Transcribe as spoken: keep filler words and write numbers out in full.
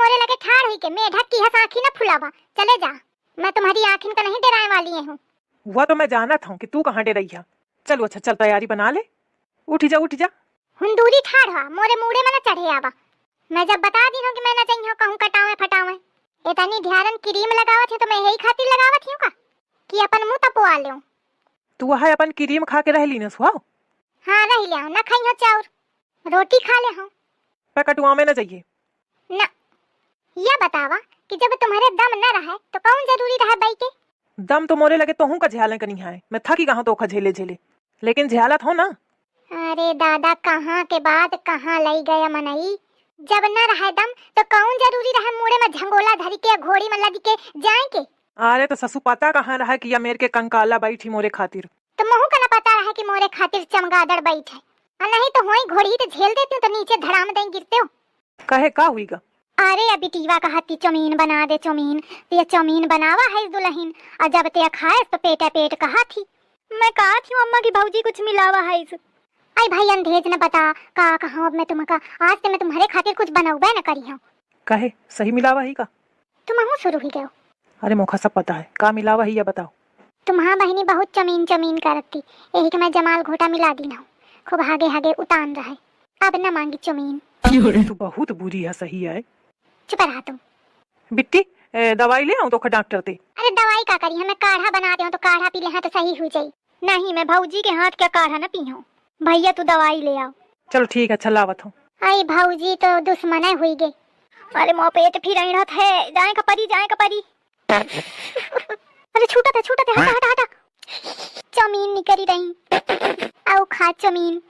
मोरे लगे ठाड़ हुई के मेढक की हस आँखी न फुलावा। चले जा, मैं तुम्हारी आँखिन का नहीं डेराए वाली हूँ। वह तो मैं जानत हूँ कि तू कहाँ डेरइहा। चलो अच्छा चल, तैयारी बना ले। उठी जा, उठी जा। हुंदूरी ठाड़ हुआ, मोरे मूड़े में न चढ़े आवा। मैं जब बता दी हूँ कि मैं न जइहूँ कहूँ कटावे फटावे। इतनी ढ्यारन क्रीम लगावत हूँ तो मैं यही खातिर लगावत हूँ का कि अपन मुँह तपवा लेऊँ। तू वह अपन क्रीम खा के रह लीनस हो? हाँ रह लिया, न खाई हो चाउर, रोटी खा ले हो। पर कटुआ में न जाइए। ना, या बतावा कि जब तुम्हारे दम न रहे तो कौन जरूरी रहे बई के? दम तो मोरे लगे तोहू का झेले कनी है, मैं थकी गई हूँ तोहका झेले झेले, लेकिन झेलत हो ना। अरे दादा, कहाँ के बात कहाँ लई गया मनई। जब न रहे दम तो कौन जरूरी रहे मूड़े में झंगोला धरी के घोड़ी में लद के जाए के? अरे तो ससु पता कहाँ रहे कि या मेर के कंकाला बैठी मोरे खातिर। तो महू का न पता रहे कि मोरे खातिर चमगादड़ बैठे। आ नहीं तो होई घोड़ी तो झेल देती हूँ तो नीचे धड़ाम दई गिरते हो। कहे का हुई गा? अरे अभी टीवा कहा थी चौमीन बना दे चौमीन, तो ये चौमीन बनावा है दुल्हन, और जब ते खाएस तो पेटा पेट कहा थी। मैं कहा थी अम्मा की भौजी कुछ मिलावा है इस। आई भाई अंधेज न बता का कहा, अब मैं तुमका आज से मैं तुम्हारे खातिर कुछ बनौबे न करी हूँ। कहे सही मिलावा ही का? तुमहू शुरू ही गयो। अरे मोखा सब पता है, का मिलावा ही या बताओ। तुम्हार बहिनी बहुत चमीन चमीन करती, यही के मैं जमाल घोटा मिला दी हूँ। खूब हागे हागे उतान रहे, अब न मांगी चमीन। तू बहुत बुरी है सही है। चुप रहा तुम। बिट्टी, ए, दवाई ले आऊं तोहका डॉक्टर ते? अरे दवाई का करी, हमें काढ़ा बना दे तो काढ़ा पी ले हैं तो सही हो जाई। नहीं, मैं भौजी के हाथ का काढ़ा न पीहूँ। भैया तू दवाई ले आओ। चलो ठीक है, अच्छा लावत हूँ। आई भौजी तो दुश्मने हुई गई। अरे मोर पेट फिर अइड़त है, जाए का परी, जाए का परी। अरे छूटत है, छूटत है, हटा, हटा, हटा। चौमीन निकरी रही। आओ खा चौमीन।